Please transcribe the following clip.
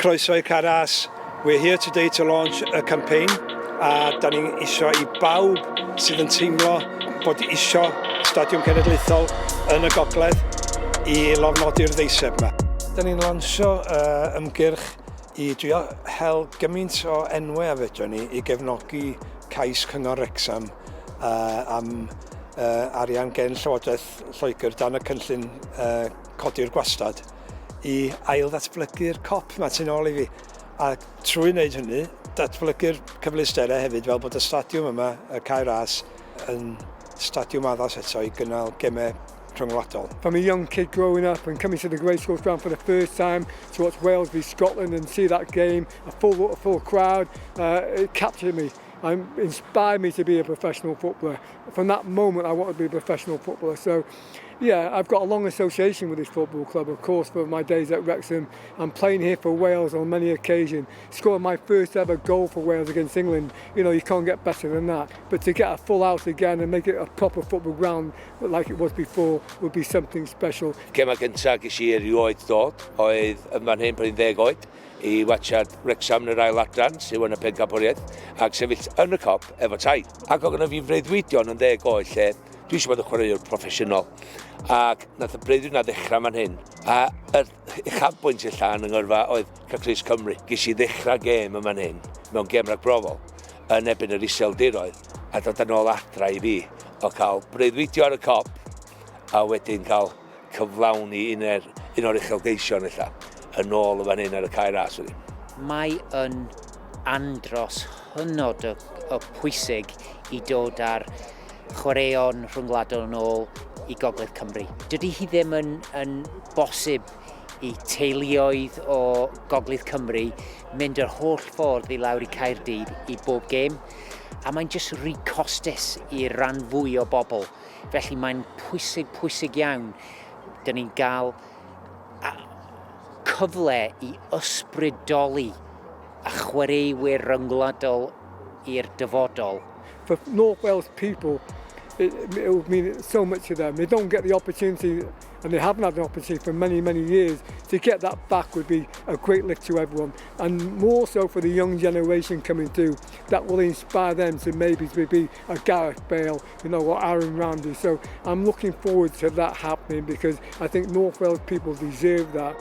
Croeso i Cae Ras. We're here today to launch a campaign a da ni isio i bawb sydd yn teimlo bod isio Stadiwm Cenedlaethol yn y Gogledd i lofnodi'r ddeiseb yma. Da ni'n lansio ymgyrch i drio hel gymaint o enwau a fedrwn ni i gefnogi cais Cyngor Wrecsam am arian gen Llywodraeth Lloegr dan y cynllun codi'r gwastad i ail-ddatblygu'r Kop 'ma tu nôl i fi. A trwy wneud hynny, datblygu'r cyfleusterau hefyd fel bod y stadiwm yma, y Cae Ras, yn stadiwm addas eto i gynnal gemau rhyngwladol. From a young kid growing up and coming to the Racecourse Ground for the first time to watch Wales v Scotland and see that game, a full crowd, it captured me and inspired me to be a professional footballer. From that moment, I wanted to be a professional footballer. So, yeah, I've got a long association with this football club, of course, for my days at Wrexham. I'm playing here for Wales on many occasions, scoring my first ever goal for Wales against England. You can't get better than that. But to get a full house again and make it a proper football ground like it was before would be something special. Gema gyntaf ges i erioed dod oedd yn fan hyn pan i'n 10 oed i watsiad Wrexham yn yr ail adran sydd yn y pencampwriaeth ac sefyll yn y Kop efo taid. Ac oedd gynno fi freuddwydion yn 10 oed lle dwi eisiau bod yn chwaraewr proffesiynol. Ac nath y breuddwyd na ddechrau fan hyn. A yr uchafbwynt i'r llan yng ngyrfa oedd cael crys Cymru. Ges i ddechrau gêm yn fan hyn mewn gêm ragbrofol yn erbyn yr Iseldiroedd a dod yn ôl adra i fi o cael breuddwydio ar y Kop a wedyn cael cyflawni un o'r uchelgeision ella yn ôl y fan hyn ar y Cae Ras wedyn. Mae yn andros hynod o pwysig i dod ar chwaraeon rhyngwladol yn ôl i Gogledd Cymru. Dydy hi ddim yn bosib i teuluoedd o Gogledd Cymru mynd yr holl ffordd i lawr i Caerdydd i bob gêm, a mae'n jyst rhy costus i'r rhan fwy o bobl. Felly mae'n pwysig, pwysig iawn dyn ni'n gael cyfle i ysbrydoli a chwaraewyr ryngwladol i'r dyfodol. For North Wales people, it would mean so much to them. They don't get the opportunity, and they haven't had the opportunity for many, many years. To get that back would be a great lift to everyone, and more so for the young generation coming through. That will inspire them to maybe to be a Gareth Bale or Aaron Ramsey. So I'm looking forward to that happening because I think North Wales people deserve that.